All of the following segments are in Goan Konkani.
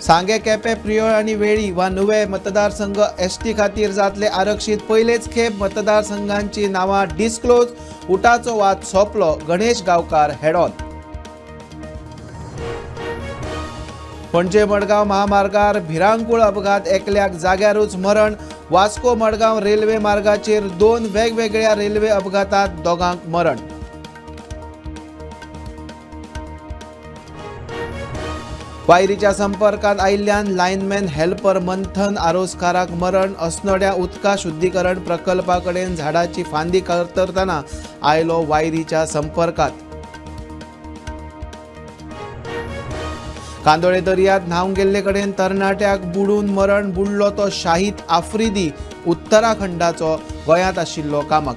सांगे केपें प्रियोळ आनी वेळी वा नुवे मतदारसंघ एसटी खातीर जातले आरक्षीत. पयलेच खेप मतदारसंघांची नांवां डिस्क्लोज. उटाचो वाद सोंपलो. गणेश गांवकार हेडॉन. पणजे मडगांव महामार्गार भिरांकूळ अपघात, एकल्याक जाग्यारूच मरण. वास्को मडगांव रेल्वे मार्गाचेर 2 वेगवेगळ्या रेल्वे अपघातात दोगांक मरण. वायरीच्या संपर्कात आयिल्ल्यान लायनमॅन हेल्पर मंथन आरोसकाराक मरण. अस्नोड्या उदका शुद्धीकरण प्रकल्पा कडेन झाडाची फांदी कातरतना आयलो वायरीच्या संपर्कात. कांदोळे दर्यांत न्हावंक गेल्ले कडेन तरणाट्याक बुडून मरण. बुडलो तो शाहीद आफ्रिदी, उत्तराखंडाचो, गोंयांत आशिल्लो कामाक.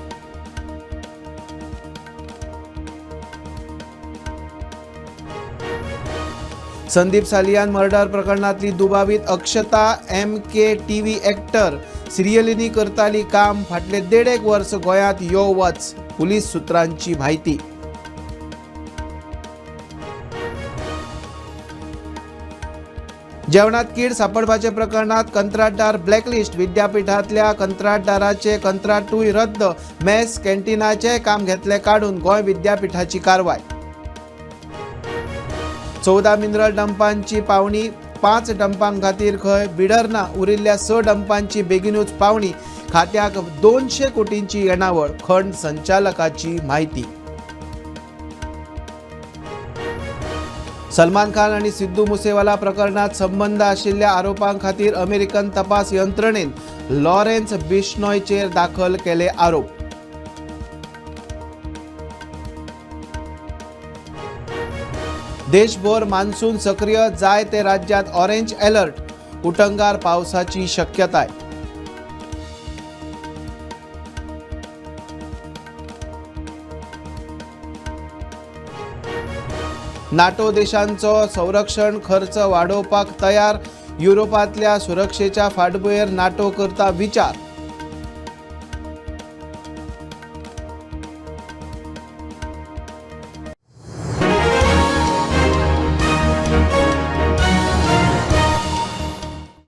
संदीप सालियान मर्डर प्रकरणांतली दुबावीत अक्षता MK TV actor सिरियलींनी करताली काम. फाटले 1.5 वर्स गोंयांत यो वच, पुलीस सूत्रांची म्हायती. जेवणात कीड सापडपाचे प्रकरणात कंत्राटदार ब्लॅकलिस्ट. विद्यापीठांतल्या कंत्राटदाराचे कंत्राटूय रद्द. मेस कॅन्टीनाचेय काम घेतले काडून. गोंय विद्यापीठाची कारवाय. 14 मिनरल डंपांची पावणी. 5 डंपां खातीर खंय बिडर ना. उरिल्ल्या 6 डंपांची बेगीनूच पावणी. खात्याक 200 कोटींची येणावळ, खण संचालकाची म्हायती. सलमान खान आनी सिद्धू मुसेवाला प्रकरणात संबंद आशिल्ल्या आरोपां खातीर अमेरिकन तपास यंत्रणेन लॉरेन्स बिश्नोयचेर दाखल केले आरोप. देशभर मान्सून सक्रिय, जाय ते राज्यात ऑरेंज अलर्ट. उटंगार पावसाची शक्यताय. नाटो देशांचो संरक्षण खर्च वाडोवपाक तयार. युरोपांतल्या सुरक्षेच्या फाटभुंयेर नाटो करता विचार.